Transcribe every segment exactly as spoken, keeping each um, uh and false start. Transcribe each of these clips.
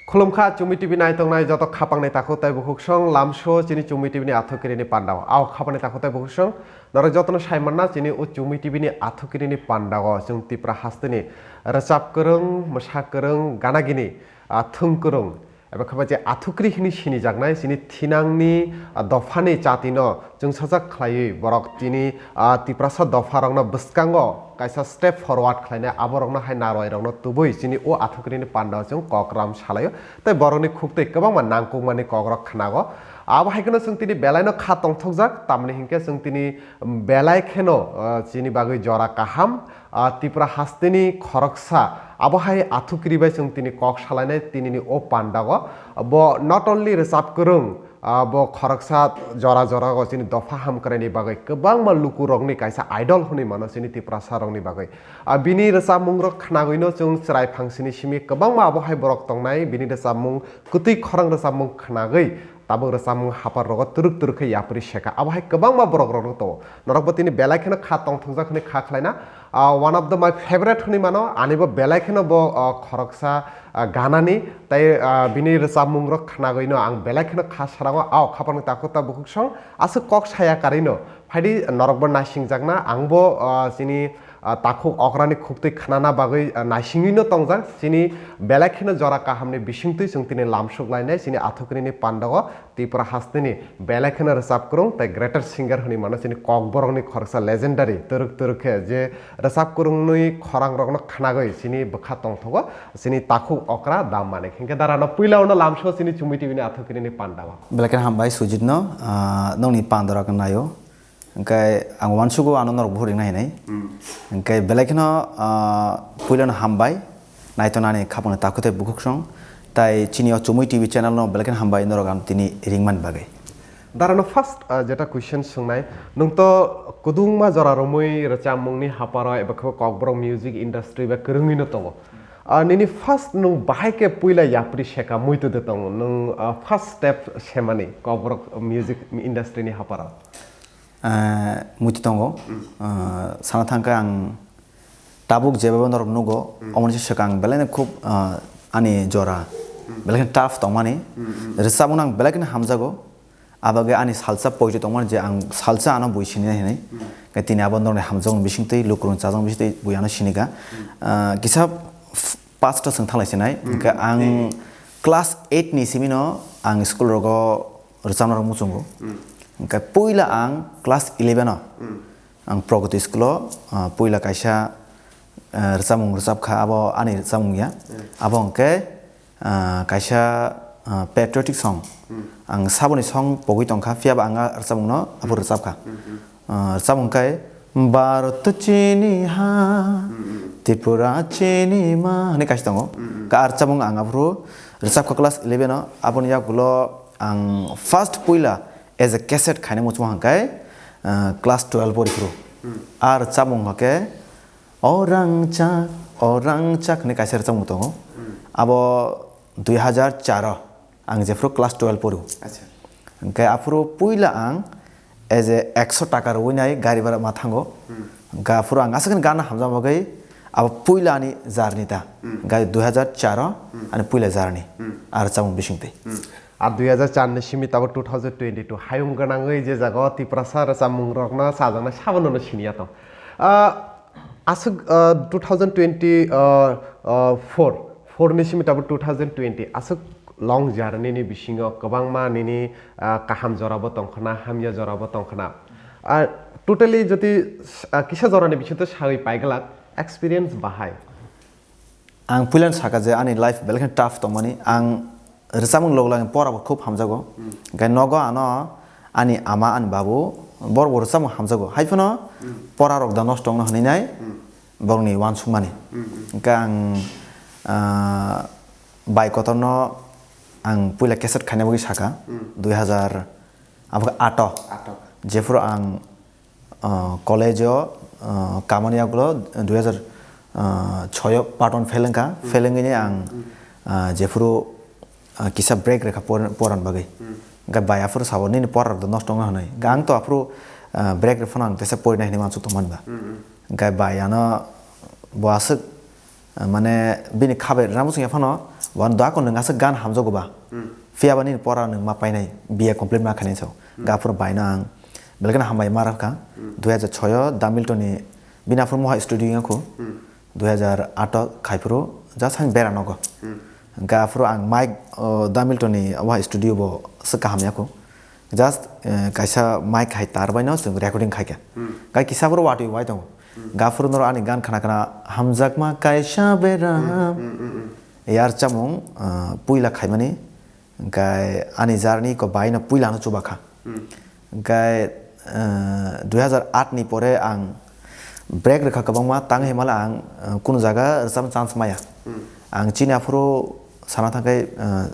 Khulumkha Chumi T V naitongnai joto khapangni takhuk tei bukhuksong lamso chini Chumi T V ni athukirini pandao. Ao khapangni takhuk tei bukhuksong norok jotono saimanna chini o Chumi T V ni athukirini pandao chwng Tipra hasteni rwchap kwrwng, mwsa kwrwng, gana gini, ah, thwng kwrwng, eba khe ba je athukiri hwnwi sinijaknai chini thinangni, ah, dophani chatino chwngsajak khlaiwi borok chini, ah, Tiprasa dopharokno bwskango kaisa step forward khlainai, aborokno hai narwai rokno tubui chini o athukirini pandao chwng kok ram salaio. Tei borokni khuktwi kwbangma nangkukmani kokrok khnago. Abo hai kheno chwng tini belaino kha tongthokjak, tamni hinkhe chwng tini belai kheno, ah, chini bagwi jora kaham, ah, Tipra hasteni khoroksa, abo hai athukiri bai chwng tini kok salainai tinini o pandao. Bo not only rwchap kwrwng, ah, bo khoroksa jora jora o chini dopha hamkraini bagwi kwbangma lukurokni kaisa idol hwnwi mano chini Tiprasa rokni bagwi. Ah, bini rwchapmungrok khnagwino chwng chwrai phangsini simi kwbangma abo hai borok tongnai, bini rwchapmung kwtwi khorang rwchapmung khnagwi tabuk rwchapmung hapar rogo turuk turuk khe yapri seka. Abo hai kwbangma borok rok tongo. Norok bo tini belai kheno kha tongthokjak hwnwi kha khlaina. Ah, one of the my favorite hwnwi mano, ani bo belai kheno bo, ah, khoroksa, ah, ganani, tei, ah, bini rwchapmung rok khnagwino ang belai kheno kha sarango, ao khapangni takhuk ta bukhuksong aswk kok saya karino. Phaidi norok bo naisingjakna, ang bo, ah, chini, ah, takhuk okrani khuktwi khnana bagwi, ah, naisingwino tongjak. Chini belai kheno jora kahamni bisingtwi chwng tini lamsuk lainai chini athukirini pandao Tipra hasteni belai kheno rwchap kwrwng tei greatest singer hwnwi mano chini kokborokni khoroksa legendary twrwk twrwk khe je rwchap kwrwngni khorang rokno khnagwi chini bwkha tongthogo chini takhuk okra Dam Manik. Hinkhe darano puila ono lamsao chini Chumi T V ni athukirini pandao. Belai kheno hambai Sujit no, ah, nokni pandao rok naio. Hingke ang uansugo ano norok buphuru ringna hinwi. Hmm. Hingke belai kheno, ah, puilano hambai, naitonani khapangni takhuk tei bukhuksong, tai chini o Chumui T V channel no belai kheno hambai norok ano tini ringmani bagwi. Darano first, ah, jeta question swngnai, nwng to kwdwngma jora romwi rwchapmungni haparo eba khe kokborok music industry bai kwrwngwi no tongo. Ah, nini first nwng bahai khe puila yapri seka muitu de tongo, nwng, ah, first step semani kokborok music industry ni haparo? Ah, muitu tongo. Hmm. Ah, sana thangkhe ang tabuk jeba norok nugo, hmm, omoni se swkang belai no khub, ah, ani jora, hmm, belai kheno tough tongmani. Hmm, hmm. Rwchapmung ang belai kheno hamjago. Abagwi ani salsa poito tongmani je ang salsa ano bui sini hinwi. Hmm. Khe tini abo norokni hamjakmung bisingtwi, lukurokni chajakmung bisingtwi bui ano sinika. Hmm. Ah, kisa f-, pasto chwng thanglai sinai. Hmm. Hingkhe ang, hmm, class eight ni simino ang school rogo rwchapna rok muchungo. Hmm. Hingkhe puila ang class eleven o, hmm, ang Pragati school o, ah, puila kaisa, ah, rwchapmung rwchapkha, abo ani rwchapmung ya. Hmm. Abo hingkhe, ah, kaisa, ah, patriotic song. Hmm. Ang saboni song pogwi tongkha, phiyaba ang a rwchapmungno abo, hmm, rwchapkha. Hmm, hmm. Ah, rwchapmung khe, "Bharat chini ha, hmm, hmm, Tripura chini ma," hwnwi kaisa tongo. Hmm, hmm. Ka a rwchapmung ang aphuru rwchapkha class eleven o, aboni yagulo ang first puila as a cassette khaina muchungo hwnkhe, ah, class twelve pori phuru. Hmm. A rwchapmung hwnkhe, "O rangchak, o rangchak," hwnwi kaisa rwchapmung tongo. Hmm. Abo dui hazar char o. Ang jephuru class twelve poro. Acha. Hingkhe aphuru puila ang as a ekso taka rwui nai gari bhara ma thango. Hmm. Hingkhe aphuru ang aswk gana hamjak bagwi abo puila ani journey ta. Hmm. Hingkhe dui hazar char o, hmm, ani puila journey. Hmm. Ar chamung bisingtwi. Hmm. Ar dui hazar char ni simi tabuk two thousand twenty-two hayung gwnangwi je jaga o Tiprasa rwchapmung rokno chajaknai sabono no siniya tong. Ah, Aswk, uh, two thousand twenty, uh, uh, four, four ni simi tabuk two thousand twenty, aswk long journey ni bisingo kwbangma nini, uh, kaham jora bo tongkhna, hamya jora bo tongkhna. Uh, totally jodi, uh, kisa jora ni bisingo sawi paiglak experience bahai. Ang puilan saka je ani life belai kheno tough tongmani, ang rwchapmung log lagini pora bo khub hamjago. Hmm. Hingkhe nogo ano ani ama, ani babu, borok bo rwchapmung hamjago. Haiphano, hmm, pora rok da nosto wngna hwnwi nai, hmm, borokni uansukmani. Hmm, hmm. Hingkhe ang, ah, bai kotorno ang puila cassette khaina bagwi saka, hmm, dui hazar, abo khe ato. Ato. Jephuru ang ah, college o, ah, kamani yagulo dui hazar, ah, choi o part one fail wngkha. Hmm. Fail wngwi ang, hmm, ah, jephuru, ah, kisa break rekha por-, poran bagwi. Hmm. Hingkhe bai aphuru sabo, "Nini pora rok do nosto wngna hwnwi." Hingkhe ang to aphuru, ah, break rw phano ang teisa porina hinwi uansuk tongmani ba. Hmm, hmm. Hingkhe bai ano bo aswk, ah, mane bini khabai rwna muchungya phano Wan dua ko nwng aswk gan hamjago ba. Phiya ba nini pora nwng ma painai, B A complete ma khainai sao. Gaphuru baino ang belkano hambai ma rwkha. Dui hazar choi o Da Milton ni bini aphuru moha studio wngkhu. Dui hazar aat o khaiphuru just ang bera nogo. Gaphuru ang mic, o, Da Milton ni wa studio bo swk kaham yakhu. Just, eh, kaisa mic hai tar baino chwng recording khaikha. Gai kisa phuru watwi wai tongo. Gaphuru norok ani gan khna khna hamjakma kaisa beram. Yar chamung, ah, puila khaimani, hwnkhe ani journey ko baino puila no chubakha. Hwnkhe, ah, dui hazar aat ni pore ang break rwkha kwbangma, tang himala ang, ah, kunu jaga rwchapna chance maya. Ang chini aphuru sana thangkhe, ah,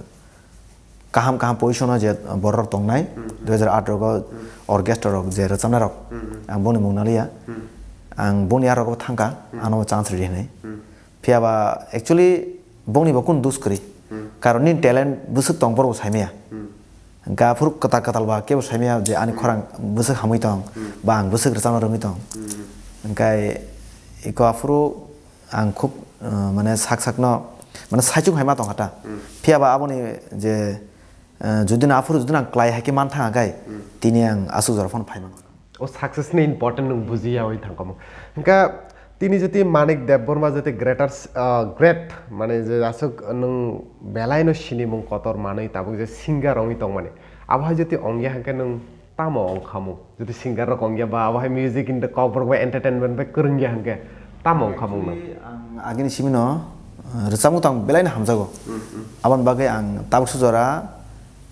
kaham kaham position o je borok tongnai, dui hazar aat rogo orchestra rok je rwchapnai rok, ang boni mung naliya. Ang boni aro thangkha, ano chance ridi hinwi. Phiya ba actually bongni bo kunu dus kwrwi. Karon nini talent bwswk tong borok bo saimaya. Hwnkhe aphuru kwtal kwtal ba kebo saimaya je ani khorang bwswk hamwi tong, ba ang bwswk rwchapna rwngwi tong. Hwnkhe iko aphuru ang khub, uh, mane sak sakno mane saichung hai ma tongkha ta. Phiya ba aboni je, uh, judino aphuru judino ang klai hai khe man thang khe, tini ang aswk jora phano phai mano. O success ni important nwng buji yaui thangkamo. Hwnkhe tini jati Manik Debbarma jati greater, ah, great, mane je aswk nwng belai no sinimung kotor manwi tabuk je singer wngwi tongmani. Abo hai jati ongya hwnkhe nwng tamo ongkhamung? Jati singer rok ongya ba abo hai music in the kok borok bai entertainment bai kwrwngya hwnkhe tamo ongkhamung nwng? Actually, ang agini simino, ah, rwchapmung tang belai no hamjago. Aboni bagwi ang tabuk sujora,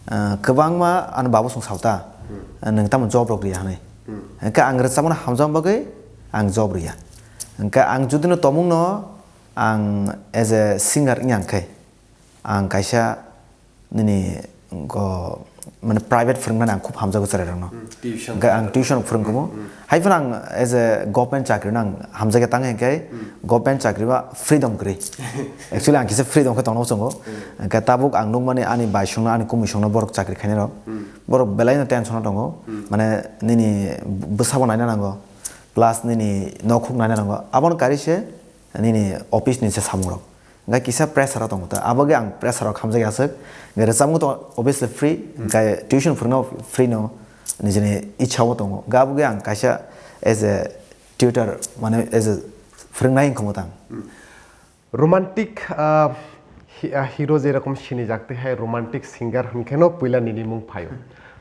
ah, kwbangma ano babu song sauta, ah, nwng tamo job rok riya hinwi. Hwnkhe ang rwchapmano hamjakma bagwi ang job riya. Hwnkhe ang judino tongmungno ang as a singer wngya hwnkhe ang kaisa nini go mane private phwrwngmani ang khub hamjago chwrairokno. Hwnkhe ang tuition phwrwngkhumu. Hai phano ang as a government chakrino ang hamjakya tang hwnkhe government chakri ba freedom kwrwi. Actually ang kisa freedom khe tongna muchungo. Hwnkhe tabuk ang nukmani ani baisongno ani kumisongno borok chakri khainai rok. Borok belai no tension o tongo. Mane nini bwsabo naina nango. Plus nini nokhuk naina nango. Abono kari se nini office ni se samung rok. Hwnkhe kisa pressure o tongo ta. Abogwi ang pressure o khamjakya aswk. Hwnkhe rwchapmung to obviously free. Hwnkhe tuition phwrwngno free no nijini ichha o tongo. Hwnkhe abogwi ang kaisa as a tutor mane as a phwrwngnai wngkha mwtang. Romantic, ah, hi-, ah, hero je rokom sinijak twi hai romantic singer hwnkhe no puila nini mung phaio.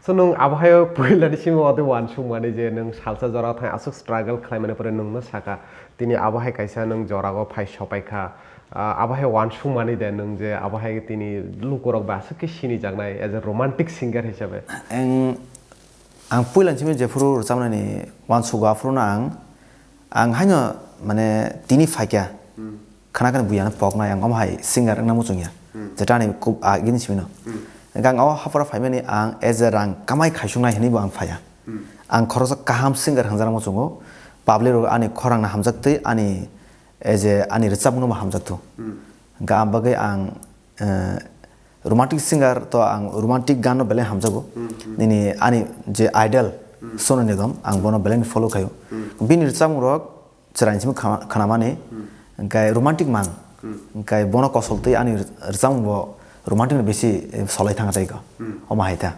So nwng abo hai puila ni simi ode uansukmani je nwng salsa jora thang aswk struggle khlaimani pore nwng no saka tini abo hai kaisa nwng jora o phai sopaikha, ah, abo hai uansukmani de nwng je abo hai tini lukurok bai aswk khe sinijaknai as a romantic singer hisabe? Ang, ang puila ni simi jephuru rwchapnani uansugo aphuru no ang, ang haino mane tini phaikha. Khana khani buya no poknai ang omo hai singer wngna muchungya. Jeta ani kub agini simi no. Hwnkhe ang o hapra phaimani ang as a rang kamai khaisuknai hinwi bo ang phaiya. Ang khoroksa kaham singer hwnjakna muchungo. Public rok ani khorang no hamjaktwi ani as a ani rwchapmung no bo hamjaktu. Hwnkhe ang bagwi ang, eh, romantic singer to ang romantic gan no belai hamjago. Nini ani je idol Sonu Nigam ang bono belai follow khaio. Bini rwchapmung rok chwraini simi khama-, khanamani, hwnkhe romantic mang, hwnkhe bono kosol twi ani rwchapmung bo romantic no bisi, eh, solai thang tei ko. Omo hai ta.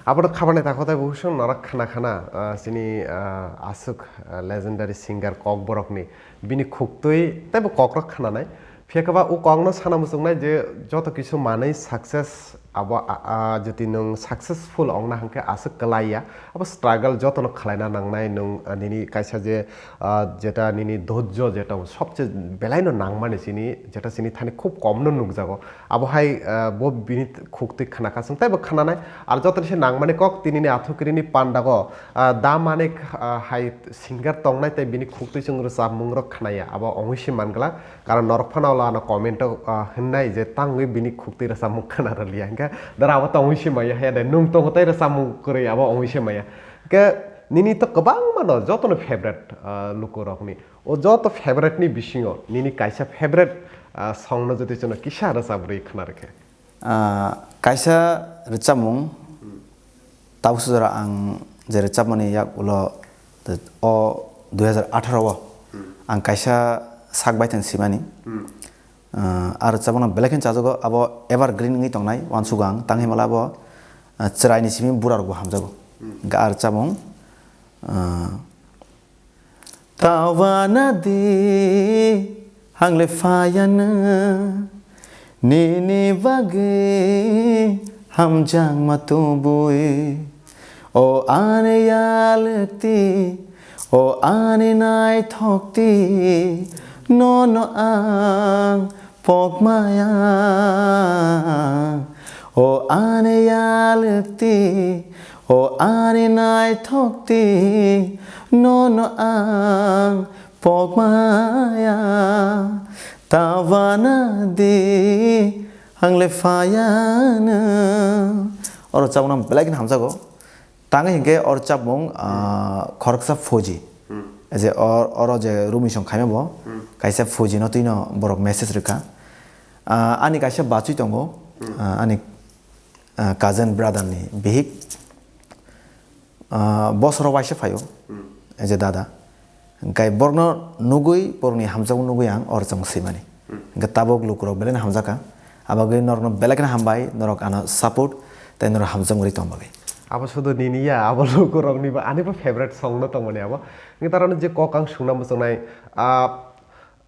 Abono khabani takho tei bo hwsong norok khana khana, ah, chini, ah, aswk, ah, legendary singer kokborokni bini khuktwi tei bo kokrok khananai. Phiya khe ba o kokno sana muchungnai je joto kisu manwi success abo, a, a, jodi nwng successful ongna hwnkhe aswk kwlai ya, abo struggle jotono khwlaina nangnai nwng, a, nini kaisa je, a, jeta nini dhorjo jeta sobse belaino nangmani chini, jeta chini thani khub komno nukjago. Abo hai, a, bo bini khuktwi khna kha chwng teibo khnanai. Ar jotoni se nangmani kok tinini athukrini pandago, a, da Manik, a, hai singer tongnai tei bini khuktwi chwng rwchapmungrok khnaya, abo ongwi se man glak. Karon norok phano ulo ano comment o, ah, hwnnai je tangwi bini khuktwi rwchapmung khna rwliya. Hwnkhe dara abo tongwi se maya, haya de nwng tongo tei rwchapmung kwrwi abo ongwi se maya. Hwnkhe nini to kwbangma no jotono favorite, ah, lukurokni. O joto favorite ni bisingo nini kaisa favorite, ah, song no jodi chwngno kisa rwchap rwi khna rwkhe? Ah, kaisa rwchapmung, tabuk sujora ang je rwchapmani yak ulo o dui hazar atharo o ang kaisa sak baithang simani. Ah, ar chabangno belai kheno chajago, abo evergreen wngwi tongnai, uansukgo ang, tang himala abo, ah, chwraini simi burarokbo hamjago. Hwnkhe ar chabang, ah, Tawana di hangle phayana, nini bagwi hamjakma tubui. O ani yalwkti, o ani naithokti, nono ang pokmaya. O ani yalwkti, o ani naithokti, nono ang pokmaya. Tawana di hangle phayana. Oro chabangno belai kheno hamjago. Tangwi hinkhe oro chabung, ah, khoroksa phoji. Hmm. Je or-, oro je Rumisong khaima bo, Hmm. kaisa phoji no twino borok message rwkha. Ah, ani kaisa bachwi tongo, Hmm. ah, ani, ah, cousin brother ni bihik. Ah, bosoro waisa phaio, Hmm. je dada. Hwnkhe borokno nugwi, borokni hamjakmung nugwi ang oro chwng swimani. Hmm. Hwnkhe tabuk lukurok belai no hamjakha. Abagwi norokno belai kheno hambai, norok ano support tei norok hamjakmung rwi tong bagwi. Abo sudu nini ya, abo lukurokni bo, ani bo favorite song no tongmani abo. Hwnkhe tarano je kok ang sungna muchungnai, ah,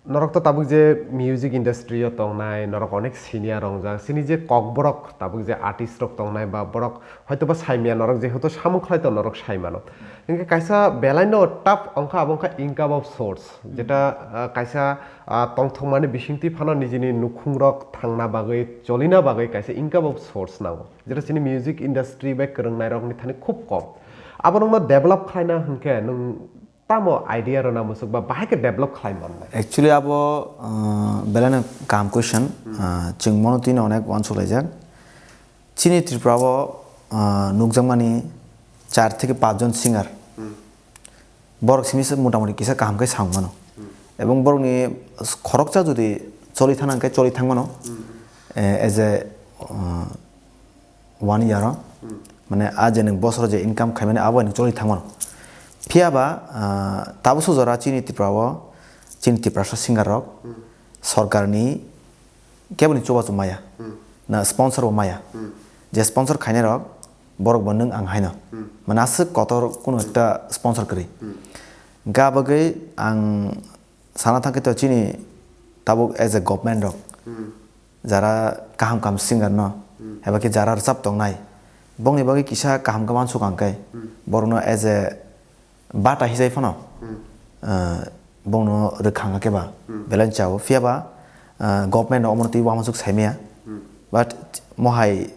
norok to tabuk je music industry o tongnai, norok onek senior rongjak. Chini je kokborok tabuk je artist rok tongnai ba borok hoitoba saimya norok jehetu samung khlai to norok saimano. Hwnkhe kaisa belai no tough wngkha, abo wngkha income of source. Jeta, ah, kaisa, ah, tongthokmani bisingtwi phano nijini nukhungrok thangna bagwi, cholina bagwi kaisa income of source nango. Jeta chini music industry bai kwrwngnairokni thani khub kom. Abo nokno develop khlaina hwnkhe nwng tamo idea rwna musuk ba bahai khe develop khlai mannai? Actually, abo, ah, belai no kaham question. Hmm. Ah, chwng mono twino onek uansuk laijak. Chini Tripura o, ah, nukjakmani char theke panch jon singer. Hmm. Borok simi se motamoti kisa kaham khe samung mano. Hmm. Ebong borokni khoroksa jodi choli thana hwnkhe choli thang mano. Hmm. Eh, as a, ah, one year o, Hmm. mane a je nwng bosoro je income khaimani abo nwng choli thang mano. Phiya ba, ah, tabuk sujora chini Tripura o, chini Tiprasa singer rok Hmm. sorkarni keboni chubachu maya, Hmm. na sponsor bo maya. Hmm. Je sponsor khainai rok, borok bo nwng ang haino. Hmm. Mane aswk kotor kuno ekta sponsor kwrwi. Hmm. Hwnkhe abo bagwi ang sana thangkhe to chini tabuk as a government rok, Hmm. jara kaham kaham singer no, Hmm. eba khe jara rwchap tongnai, bongni bagwi kisa kaham khe uansuk ang khe, Hmm. borokno as a bata hisai phano, Hmm. ah, bongno rwkhang khe ba Hmm. belai chao. Phiya ba, ah, government no omono twi uansuk saimaya. Hmm. But mohai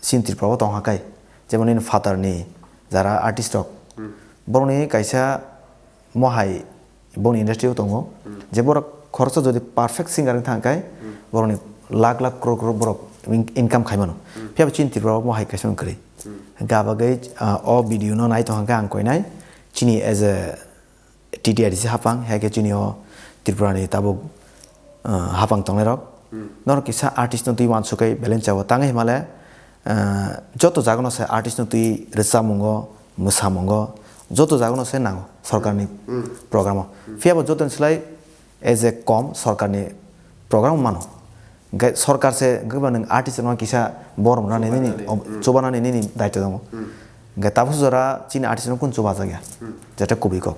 chini Tripura o tongkha kai, jemon nini father ni jara artist rok, Hmm. borokni kaisa mohai bongni industry o tongo, Hmm. je borok khoroksa jodi perfect singer wng thang kai, Hmm. borokni lakh lakh crore crore borok in-, income khai mano. Hmm. Phiya bo chini Tripura o mohai kaisa wng kwrwi. Hmm. Hwnkhe abo bagwi, ah, o video no nai tongkha khe ang koinai chini as a T T R C hapang, hai khe chini o Tripura ni tabuk, ah, hapang tongnai rok. Hmm. Norok kisa artist no twi uansuk khe belai chao. Tangwi himale, ah, joto jaga no se artist no twi rwchapmung o, mwsamung o, joto jaga no se nango sorkar ni Hmm. program o. Hmm. Phiya bo joto ni slai as a kom sorkar ni program mano. Hwnkhe sorkar se hwnkhe ba nwng artist rokno kisa borom rwnani nini, Chubanani, om-, hmm. chubanani nini daityo tongo. Hmm. Hwnkhe tabuk jora chini artist rok kunu chubajakya. Hmm. Jeta kubui kok.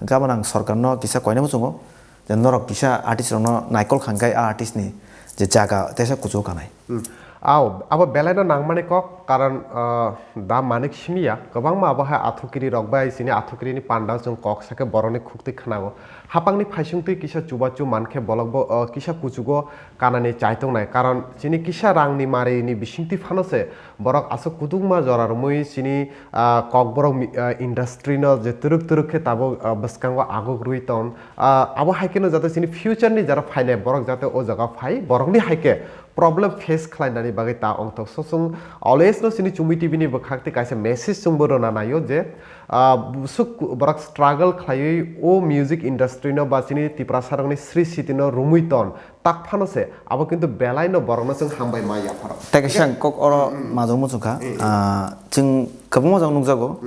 Hwnkhe abono ang sorkar no kisa koina muchungo, je norok kisa artist rokno naikol kha hwnkhe a artist ni je jaga teisa kuchuk kanai. Hmm. Ao, abo belaino nangmani kok, karon, ah, da Manik simiya, kwbangma abo hai athukiri rok bai chini athukiri ni panda chwng kok sakhe borokni khuktwi khnago. Hapangni phaisingtwi kisa chubachu mankhe bolokbo, ah, kisa kuchugo kanani chaitongnai, karon chini kisa rangni marini bisingtwi phano se borok aswk kudukma jora romwi chini, ah, kokborok mi-, ah, industry no je twrwk twrwk khe tabuk, ah, bwskango aguk rwi ton. Ah, abo hai kheno jate chini future ni jara phainai borok jate o jaga phai, borokni hai khe problem face khlainani bagwi ta ongthok. So chwng always no chini Chumui T V ni bwkhak tei kaisa message chwngbo rwna naio je, ah, busuk borok struggle khlaiwi o music industry no ba chini Tiprasa rokni sri siti no romwi ton tak phano se abo kintu belai no borok no chwng hambai ma yapharo. Tei kaisa ang kok oro majok muchung kha, ah, chwng kwbangma jagao nukjago.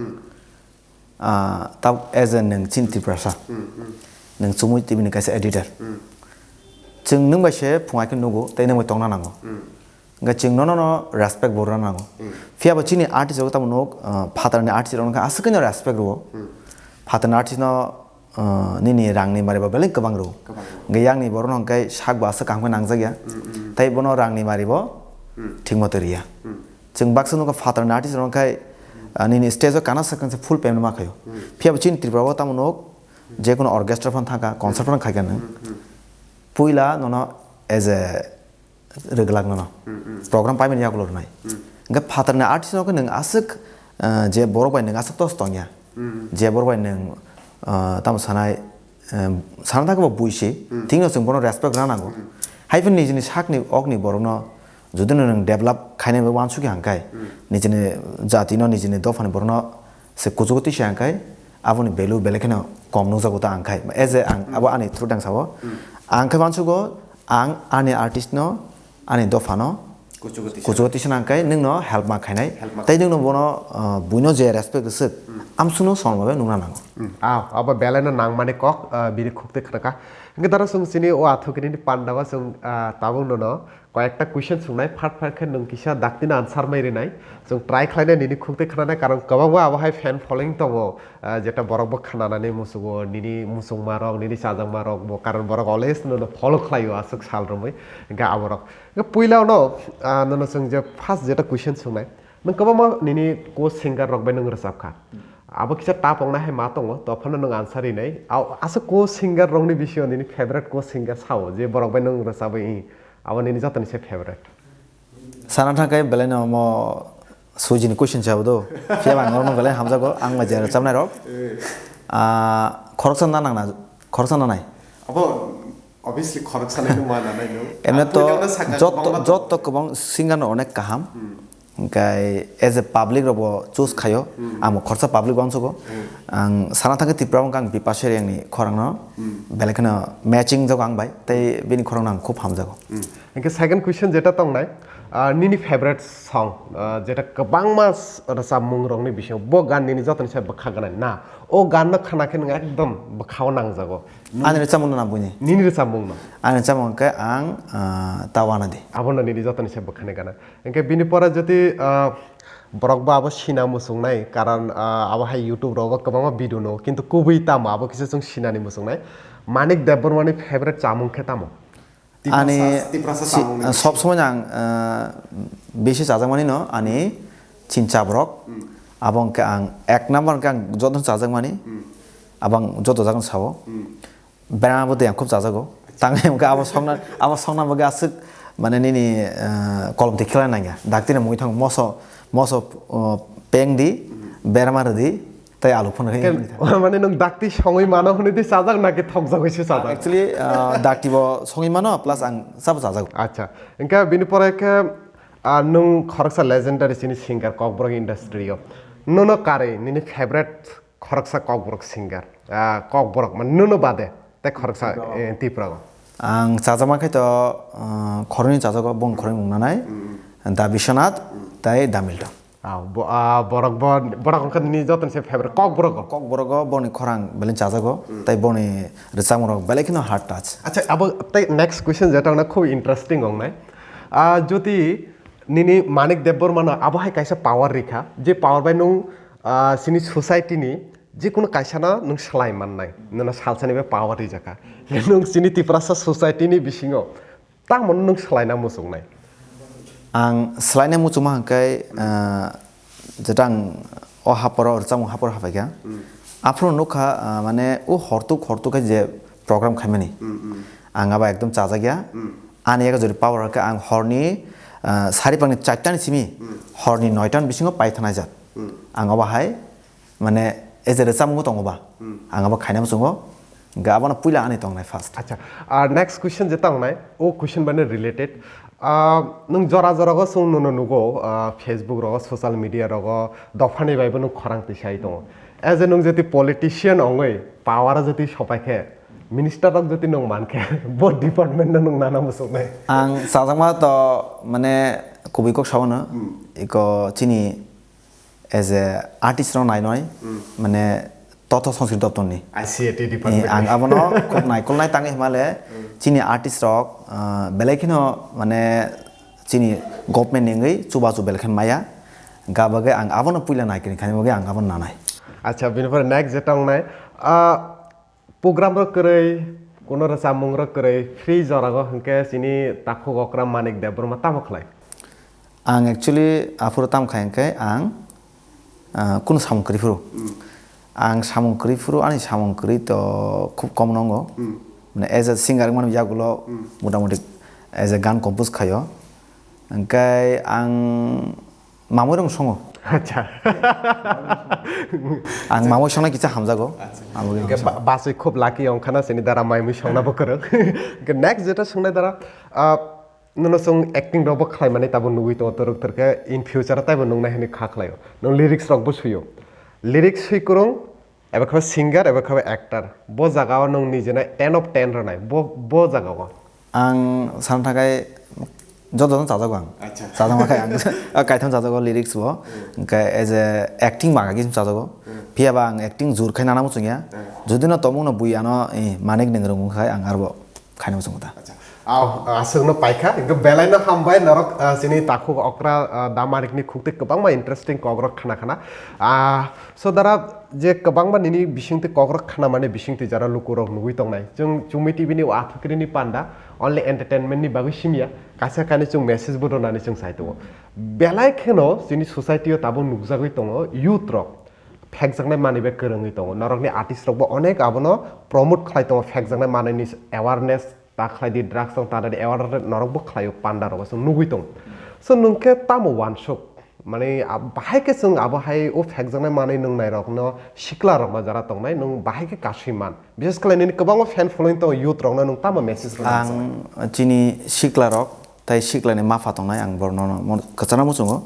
Ah, tab as a nwng chini Tiprasa. Hmm, hmm. Nwng Chumui T V ni kaisa editor. Hmm. Chwng nwng bai se phungai khe nugo, tei nwng bai tongna nango. Hwnkhe chwng nono no respect bo rwna nango. Phiya bo chini artist rok tamo nuk, ah, phatar ni artist rok wngkha aswk no respect rwo. Phatar ni artist no, ah, nini rang ni mari bo belai kwbang rwo. Hwnkhe yang ni borok no hwnkhe sak bo aswk kaham khe nangjak ya. Tei bono rang ni mari bo thik moto riya. Chwng baksa nukha phatar ni artist rok wngkhe, ah, nini stage o kana swkang se full payment ma khaio. Phiya bo chini Tripura o tamo nuk, je kono orchestra phan thangkha, concert phan khaikha nwng. Puila nono as a rwglak nono. Program paimani yagulo rwnai. Hwnkhe phatarni artist no khe nwng aswk, eh, je borok bai nwng aswk tos tongya. Je borok bai nwng, eh, tamo sanai, eh, sana thangkhe bo buisi. Thikno chwng bono respect rwna nango. Hai phano nijini sakni okni borokno jodi no nwng develop khainai bai uansukya hwnkhe, nijini jatino, nijini dophani borokno se kuchugo tisa hwnkhe, aboni value belai kheno kom nukjago ta ang khai. As a ang, abo ani through dang sao. Ang khe uansugo, ang ani artist no, ani dopha no kuchugo tisa nang khai, nwng no help ma khainai. Help ma tei nwng no bono, uh, buino je respect rwswk, amsuk no songma bai nukna nango. Ah, abo belai no nangmani kok, ah, bini khuk twi khna kha. Hwnkhe dara chwng chini o athukiri ni panda o chwng, ah, tabuk nono koyekta question sungnai, phat phat khe nwng kisa dakti no answer mai rinai. Chwng try khlainai nini khuk twi khnanai, karon kwbangma abo hai fan following tongo, ah, jeta borok bo khnanani muchungo, nini muchungma rok, nini chajakma rok bo, karon borok always nono follow khlaio aswk sal romwi. Hwnkhe aborok. Hwnkhe puila no, ah, nono chwng je first jeta question sungnai, nwng kwbangma nini co-singer rok bai nwng rwchap kha. Abo kisa tough wngnai hai ma tongo, to phano nwng answer rinai. Au-, aswk co-singer rokni bisingo nini favorite co-singer sao, je borok bai nwng rwchabwi, abo nini jotoni se favorite? Sana thangkhe belai no omo sujini question se abo do. Phiya ba ang norok no belai hamjago, ang bai je rwchabnai rok. Ah, khoroksa na nangna, khoroksa nanai. Abo obviously khoroksa nai no ma nanai no. Emne to jotto, jotto kwbang singer no onek kaham. Hwnkhe as a public rok bo choose khaio, ang bo khoroksa public bo uansugo. Ang sana thangkhe Tripura wngkha ang Bipasha Riyang ni khorang no belai kheno matching jago ang bai, tei bini khorang no ang khub hamjago. Hwnkhe second question jeta tongnai, ah, nini favorite song, ah, jeta kwbangma s-, rwchapmung rokni bisingo bo gan nini jotoni se bwkha gwnai na, o gan no khna khe nwng ekdom bwkha o nangjago. Ani rwchapmung no na buini? Nini rwchapmung no. Ani rwchapmung khe ang, ah, Tawana di. Abono nini jotoni se bwkhani gana. Hwnkhe bini pore jodi, ah, borok bo abo sina muchungnai, karon, ah, abo hai YouTube rogo kwbangma video no, kintu kubui tamo abo kisa chwng sinani muchungnai. Manik Debbarmani favorite chamung khe tamo? Ani Tiprasa, Tiprasa si-, chamung ni sob bisingo. Somoi ang, ah, bisi chajakmani no ani chincha borok. Abo hwnkhe ang ek number hwnkhe ang joto chajakmani. Abo ang joto jagan sao. Berama bo tei ang khub chajago. Tangwi hwnkhe abo songna, abo songna bagwi aswk mane nini, eh, kolom twi khlai nangya. Dakti ni mui thang moso, moso, eh, peng di, berama rwdi, tei alu phano khe. Mane nwng dakti songwi mano hwnwi tei chajak naki thokjagwi se chajak? Actually, eh, dakti bo songwi mano, plus ang sabo chajago. Acha, hwnkhe bini pore khe, ah, nwng khoroksa legendary chini singer Kokborok industry o. Nono karwi nini favorite khoroksa Kokborok singer, ah, Kokborok, mane, nono bade, tei khoroksa, eh, Tiprago? Ang chajakma khe to, ah, khoroknwi chajago, bong khoroknwi mung nanai, Da Biswanath, tei Da Milton. Ah, bo-, ah, borok bo, borok wngkha nini jotoni se favorite Kokborok. Kokborogo boni khorang belai chajago, tei boni rwchapmung rok belai kheno hard touch. Acha, abo tei next question jeta wngna khub interesting wngnai. Ah, jodi nini Manik Debbarma no abo hai kaisa power rikha, je power bai nwng, ah, chini society ni jikunu kaisa no nwng swlai mannai, nono salsani bai power rijak kha. Nwng chini Tiprasa society ni bisingo tamo nwng swlaina muchungnai? Ang swlaina muchungma hwnkhe, ah, jeta ang o haporo, rwchapmung haporo hapaikha. Aphuru nukha, ah, mane o hortuk hortuk khe je program khaimani. Ang abo ekdom chajakya. Ani ego jodi power hwnkhe ang horni, ah, sari pangni charta ni simi horni noita ni bisingo paithanaijak. Ang abo hai mane, as a rwchapmung tongo ba? Ang abo khaina muchungo. Hwnkhe abono puila ani tongnai first. Acha, ah, next question je tongnai, o question bani related. Ah, nwng jora jora go chwng nono nugo, ah, Facebook rogo, social media rogo, dophani bai bo nwng khorang tisai tongo. As a nwng jodi politician ongwi power o jodi sopai khe, minister rok jodi nwng man khe, bo department no nwng nana muchungnai? Ang chajakma to, mane, kubui kok sao no, iko chini as a artist rok nai noi, mane, Totho Sanskrit Doptor ni. I C A T department. Eh, ang abono khub naikolnai tangwi hwnmale chini artist rok, ah, belai kheno mane chini government ni wngwi chubachu belai kheno maya. Hwnkha bagwi ang abono puila naikolnai khaina bagwi ang abono nanai. Acha, bini pore next jeta wngnai, ah, program rok kwrwi, kuno rwchapmung rok kwrwi, free jora o hwnkhe chini takhuk okra Manik Debbarma tamo khlai? Ang actually aphuru tamo khai hwnkhe ang, ah, kunu samung kwrwi phuru. Ang samung kwrwi phuru, ani samung kwrwi to khub kom nongo. Mane as a singer wngmani yagulo motamuti as a gan compose khaio. Hwnkhe ang mamwi rong songo. Acha. Ang mamwi songnai kisa hamjago. Acha. Abo hwnkhe ba-, baswi khub lucky wngkhana chini dara mamwi songna bo kwrwng. Hwnkhe next jeta songnai dara, ah, Nono chwng acting rok bo khlai mani tabuk nugwi tongo, torok torkhe in future o taibo nungnai hwnwi kha khlaio. Nwng lyrics rok bo suio. Lyrics swi kwrwng, eba khe singer, eba khe actor. Bo jaga o nwng nijeno ten of ten rwnai. Bo, bo jaga o. Ang san thakai joto no chajago ang. Acha. Chajakma khai ang, ah, kaitham chajago lyrics bo. Hwnkhe as a acting baga khe chajago. Phiya ba ang acting jur khai nana muchungya. Jodi no tongmung no bui ano, eh, Manik Nengrung khai ang arbo. Khaina muchungo ta. Acha. Aw, ah, aswkno paikha, hwnkhe belaino hambai norok, ah, chini takhuk okra, ah, Da Manikni khukti kwbangma interesting kokrok khna khna. Ah, so dara je kwbangma nini bisingtwi kokrok khna mani bisingtwi jara lukurok nugwi tongnai. Chwng Chumi T V ni o athukrini panda only entertainment ni bagwi simya, kaisa kainwi chwng message bo rwnani chwng sai tongo. Belai kheno chini society o tabuk nukjagwi tongo youth rok. Phekjaknai manwi bai kwrwngwi tongo. Norokni artist rokbo onek abono promote khlai tongo, phekjaknai manwini awareness ta khlai di, drugs rok ta di, awareness norokbo khlaio, panda rokbo chwng nugwi tongo. So nwng khe tamo uansuk? Mane, ah, bahai khe chwng abo hai o phekjaknai manwi nwngnai rokno, sikla rokno jara tongnai, nwng bahai khe kasui man. Bishes khlai nini kwbangma fan following tongo, youth rokno nwng tamo message rwna? Ang chini sikla rok tai siklani mapha tongnai, ang borokno kwchana muchungo.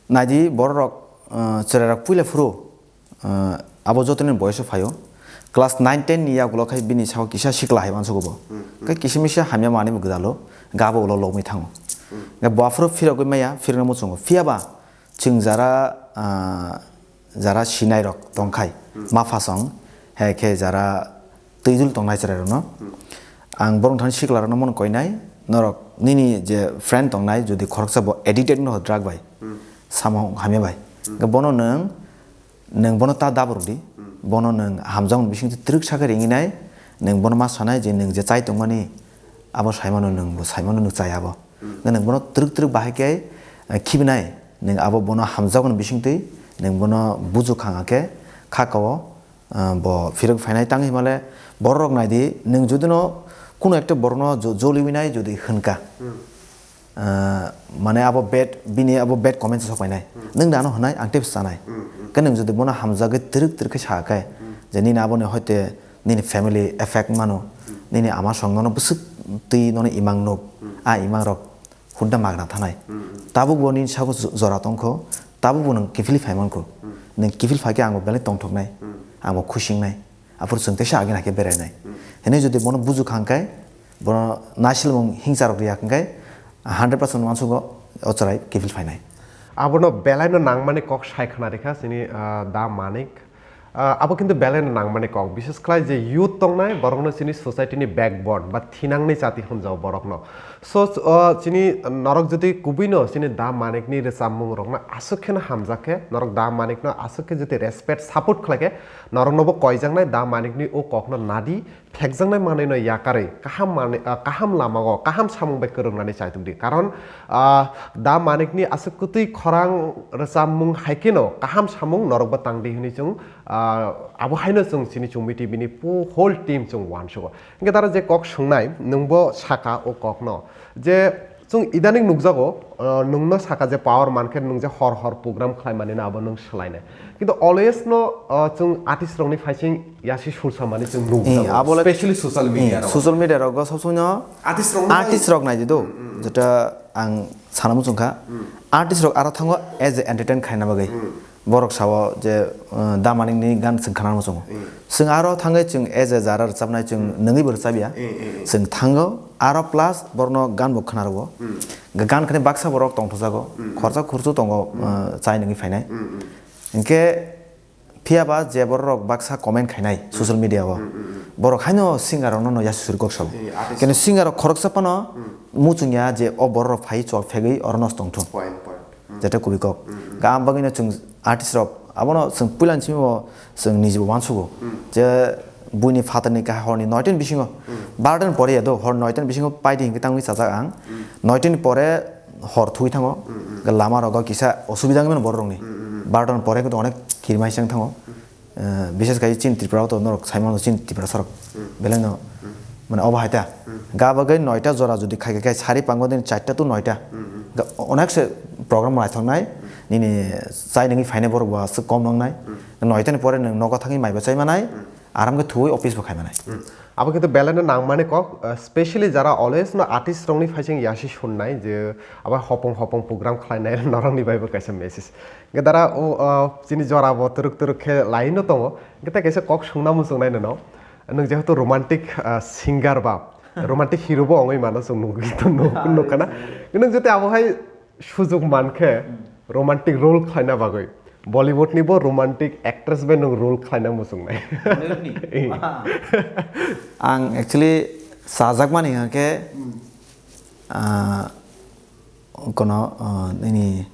Naidi borok rok, ah, chwrai rok puila phuru, ah, abo jotoni boyoso phaio. Class nine ten ni yagulo khai bini sao kisa sikla hai uansugo bo. Khai kisa misa hamya manwi bo gwdalo, gabo ulo lobwi thango. Hwnkhe bo aphuru phirogwi maya, phirogno muchungo. Phiya ba chwng jara, ah, jara sinai rok tongkhai, mapha song, hai khe jara twijul tongnai chwrai rokno. Ang borok thani sikla rokno mano koinai, norok nini je friend tongnai, jodi khoroksa bo addicted no drug bai, samung hamya bai. Hwnkhe bono nwng, nwng bono ta dabrok di, bono nwng hamjakmani bisingtwi twrwk sakhe ringinai, nwng bono ma sanai je nwng je chai tongmani, abo saimano nwng bo saimano nwng chai abo. Hwnkhe nwng bono twrwk twrwk bahai khe, eh, khibinai, nwng abo bono hamjakmani bisingtwi, nwng bono buju khang khe, kha kao, ah, bo phirok phainai tang himale borok rok naidi, nwng jodi no kuno ekta borok no jo-, joliwi nai jodi hwnka. Ah, mane abo bad, bini abo bad comments sok painai. Nwng dano hwnai, ang tei sanai. Khe nwng jodi bono hamjagwi twrwk twrwk khe sa khe, je nini aboni hoite nini family effect mano, nini ama song nono bwswk twi nono imang nuk, a imang rok. Hudda magna thanai. Tabuk bo nini sago jo-, jora tongkho, tabuk bo nwng kiphilwi phai mankho. Nwng kiphil phai khe ang bo belai tongthoknai, ang bo khusi wngnai. Aphuru chwng teisa agini hai khe berainai. Hwnwi jodi bono buju kha hwnkhe, bono naisilmung hingsa rok riya hwnkhe, hundred percent uansugo o chwrai kiphil phainai. Abono belaino nangmani kok sai khna rikha chini, ah, Da Manik. Ah, abo kintu belai no nangmani kok, bishes khlai je youth tongnai, borokno chini society ni backbone ba thinangni chati hwnjao borokno. So, ah, chini norok jodi kubui no chini Da Manik ni rwchapmung rokno aswk kheno hamjak khe, norok Da Manik no aswk khe jodi respect, support khlai khe, norok no bo koijaknai Da Manik ni o kok no nadi, phekjaknai manwi no yakarwi kaham manwi, ah, kaham lama o, kaham samung bai kwrwngnani chaitok di. Karon, ah, Da Manik ni aswk kwtwi khorang rwchapmung hai kheno kaham samung norok bo tang di hwnwi chwng, ah, abo haino chwng chini Chumi T V ni pu-, whole team chwng uansugo. Hwnkhe dara je kok swngnai, nwng bo saka o kok no je chwng idaning nukjago, ah, nwng no saka je power man khe nwng je hor hor program khlai mani no abo nwng swlainai. Kintu always no, ah, chwng artist rokni phaising yasi sulsa mani chwng nukjago. Eh, abo le- Specially social media eh, rok. Social media rogo sob somoi no artist rok nai- artist rok nai di do. Jeta ang sana muchung kha. Artist rok aro thango as a entertain khaina bagwi. Borok sao je, uh, Da Manik ni gan chwng khana muchungo. Chwng aro thangwi chwng as a jara rwchapnai chwng nungwi bo rwchapya. Chwng thango aro plus borokno gan bo khna rwo. Gan khani baksa borok tongthokjago. Khorsa khursu tongo, uh, chai nungwi phainai. Hinkhe Phiya ba je borok rok baksa comment khainai social media o, borok haino singer rok no yasuri kok sabo. Eh, artist. Keno singer rok khoroksa phano muchung ya je o borok rok phai chwk phegwi oro no tong thung. Point, point. Jeta kubui kok. Ga am bagwi no chwng artist rok abono chwng puila ni simi bo chwng niji bo uansugo. Je buini phatar ni kaha hor ni noita ni bisingo. Barota ni pore ya do hor noita ni bisingo paidi hinkhe tangwi chajak ang. Noita ni pore hor thwi thango. Ga lama rogo kisa osubida wngmano borok rokni. Barota ni pore khe onek kirmai chang thango. Eh, bises khai chini Tripura o to norok saimano chini Tripura sarok. Belai no, mane obo hai ta. Ga bagwi noita jora jodi khai khai sari pango din charta to noita. Ga onek se program naithok nai. Nini chai nangwi phainai borok bo aswk kom nang nai. Noita ni pore nwng nogo thangwi maiba chai manai. Aram khe thuwi office bo khai manai. Abo khe to belai no nangmani kok, eh, specially jara always no artist rokni phaising yasi sunnai je abo hopong hopong program khlainai norokni bai bo kaisa message. Hwnkhe dara o, ah, chini jora bo twrwk twrwk khe laino tongo. Hwnkhe tei kaisa kok swngna muchungnai nono. Nwng jehetu romantic, ah, singer ba, romantic hero bo wngwi mano chwng nugwi tong nuk-, nukkha na. Nwng jotoi abo hai sujok mankhe romantic role khlaina bagwi Bollywood ni bo romantic actress bai nwng role khlaina muchungnai. Bollywood ni? Ang actually chajakmani hwnkhe, ah, kono, ah, nini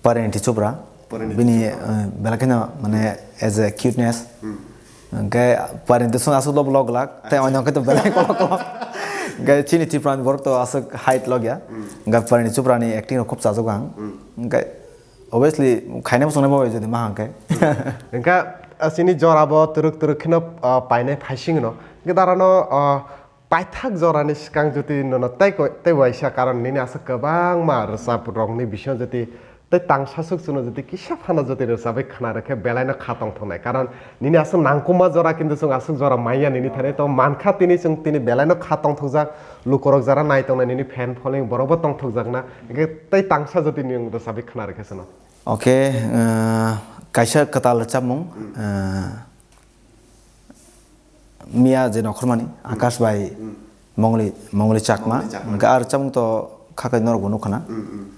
Parineeti Chopra, Parineeti bini, Chopra. Eh, belai kheno, mane, as a cuteness. Hwnkhe Parineeti song aswk lob log lak, tei oino khe to belai kolok kolok. Hwnkhe chini Tripura ni borok to aswk height log ya. Hwnkhe Parineeti Chopra ni acting rok khub chajago ang. Hwnkhe obviously khaina bo chongnai bo jodi ma hwnkhe. Hwnkhe, ah, chini jora bo twrwk twrwk kheno, ah, painai phaising no. Hwnkhe darano, ah, paithak jorani swkang jotoi nono tei ko-, tei waisa karon nini aswk kwbangma rwchap rokni bisingo jotoi tei tangsa swk chwngno jotoi kisa phano jotoi rwchabwi khna rwkhe belaino kha tongthoknai. Karon nini aswk nangkukma jora kintu chwng aswk jora manya nini thani to mankha tini chwng tini belaino kha tongthokjak lukorok jara nai tongnai nini fan following borokbo tongthokjakna hwnkhe tei tangsa jotoi nwng rwchabwi khna rwkhe chwngno. Okay, uh, kaisa kwtal rwchapmung, uh, Miya je nokhormani, Akash bai Mongli, Mongli Chakma. Mongli Chakma. Hwnkhe a rwchapmung to khakai norok bo nukha na.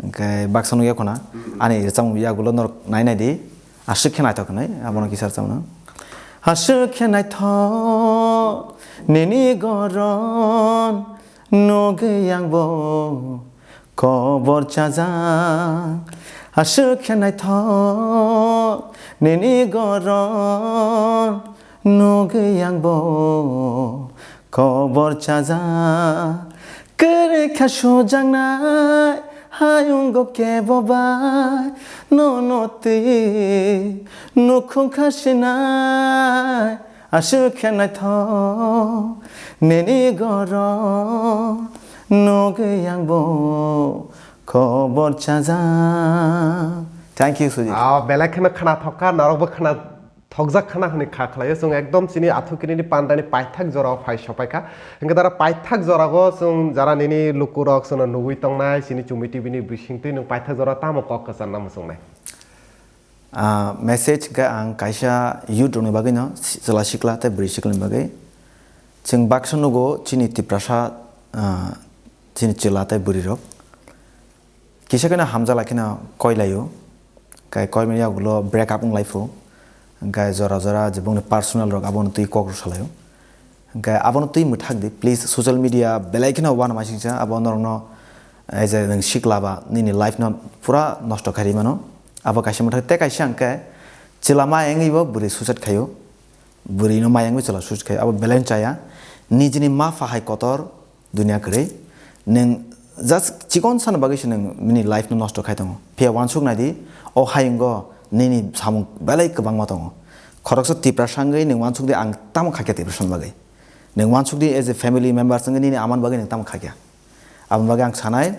Hwnkhe baksa nukya khuna. Ani rwchapmung yagulo norok nai nai di. Aswk khe naithok hinwi, abono kisa rwchapmung. Aswk khe naithok nini goron nugwi ang bo. Kobor chajak, aswk khe naithok nini goron nugwi ang bo kobor chajak. Kwrwi kha sujaknai hayungo kebo bai nono twi nukhung kha sinai. Aswk khe naithok nini goron nugwi ang bo kobor chajak. Thank you, Sujit. Ah, belai kheno khna thokha, norokbo khna thokjak khna hwnwi kha khlaio. Chwng ekdom chini athukiri ni pandani paithak jorao phai sopaikha. Hwnkhe dara paithak jorao chwng jara nini lukurok chwngno nugwi tongnai, chini Chumi T V ni bisingtwi nwng paithak jorao tamo kok kwcharna muchungnai? Ah, message khe ang kaisa youth rokni bagwi no, chwla sikla tei bwrwi sikla ni bagwi. Chwng baksa nugo chini Tiprasa, ah, chini chwla tei bwrwi rok kisa kheno hamjak lai kheno koi laio. Kai koi mani yagulo break up wng lai phu. Hwnkhe jora jora je bongni personal rok abono twi kok rw salaio. Hwnkhe abono twi mwthak di, please, social media belai kheno uanama singcha, abo norokno, eh, je nwng sikla ba nini life no pura nosto khairi mano. Abo kaisa mwthak, tei kaisa hwnkhe chwla ma wngwi bo bwrwi suicide khaio, bwrwi no ma wngwi chwla suicide khaio, abo belai no chaya. Nijini ma pha hai kotor, dunia kwrwi. Nwng just chikon sana bagwi se nwng nini life no nosto khai tongo. Phiya uansuk nai di, o hayungo nini samung belai kwbangma tongo. Khoroksa Tiprasa wngwi nwng uansuk di, ang tamo kha khe Tiprasa ni bagwi. Nwng uansuk di, as a family members wngwi nini amani bagwi nwng tamo kha khe. Aboni bagwi ang sanai,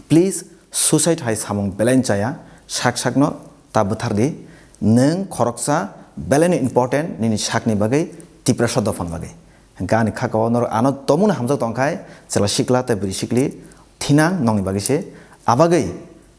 please, suicide hai samung belai no chaya, sak sakno ta bwthar di. Nwng khoroksa belai no important nini sakni bagwi, Tiprasa dophani bagwi. Hwnkhe ani khakao norok ano tomungno hamjak tongkhai, chwla sikla tei bwrwi sikli thinang nongni bagwi se, abagwi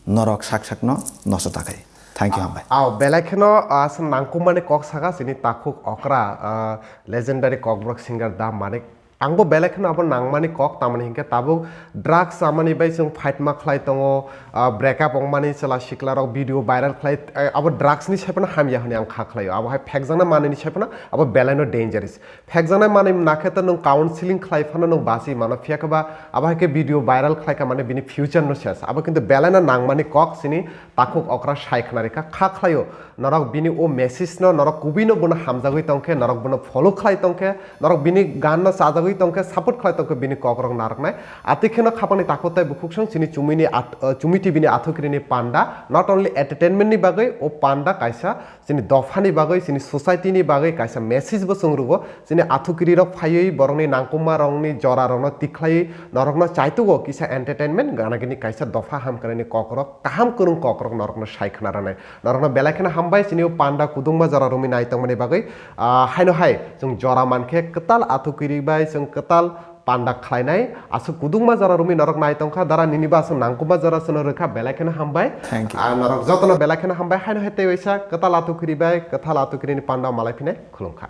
norok sak sakno nosto ta khai. Thank you, hambai. Ao, belai kheno, ah, aswk nangkukmani kok saka chini takhuk okra, ah, legendary kokborok singer Da Manik Angbo belai kheno abo nangmani kok, tamani hinkhe tabuk drugs chamani bai chwng fight ma khlai tongo, ah, break up wngmani chwla siklarok video viral khlai, eh, abo drugs ni saiphano hamya hwnwi ang kha khlaio. Abo hai phekjaknai manwini saiphano abo belaino dangerous. Phekjaknai manwi nakhe to nwng counseling khlai phano nwng bachwi mano, phiya khe ba abo hai khe video viral khlai kha mane bini future no ses. Abo kintu belaino nangmani kok chini takhuk okra sai khna rikha, kha khlaio. Norok bini o message no norok kubui no bono hamjagwi tongkhe, norok bono follow khlai tongkhe, norok bini gan no chajagwi tongkhe, support khlai tongkhe bini kokrok narwknai. Atwi kheno khapangni takhuk tai bukhuk song chini chumui ni at-, uh, chumui T V ni athukiri ni panda, not only entertainment ni bagwi, o panda kaisa chini dopha ni bagwi, chini society ni bagwi kaisa message bo chwng rwo. Chini athukiri rok phaiwi borokni nangkukma rokni jora rokno tikhlaiwi norokno chaitugo kisa entertainment gana gini kaisa dopha hamkrai ni kokrok, kaham kwrwng kokrok norokno sai khna rwnai. Norokno belai kheno hambai chini o panda kudungma jora romwi nai tongmani bagwi, ah, haino hai chwng jora mankhe kwtal athukiri bai chwng kwtal panda khlainai. Aswk kudungma jora romwi norok nai tongkha, dara nini ba aswk nangkukma jora chwngno rwkha, belai kheno hambai. Thank you. Ah, norok jotono belai kheno hambai, haino hai tei waisa kwtal athukiri bai kwtal athukiri ni panda malai phinai khulumkha.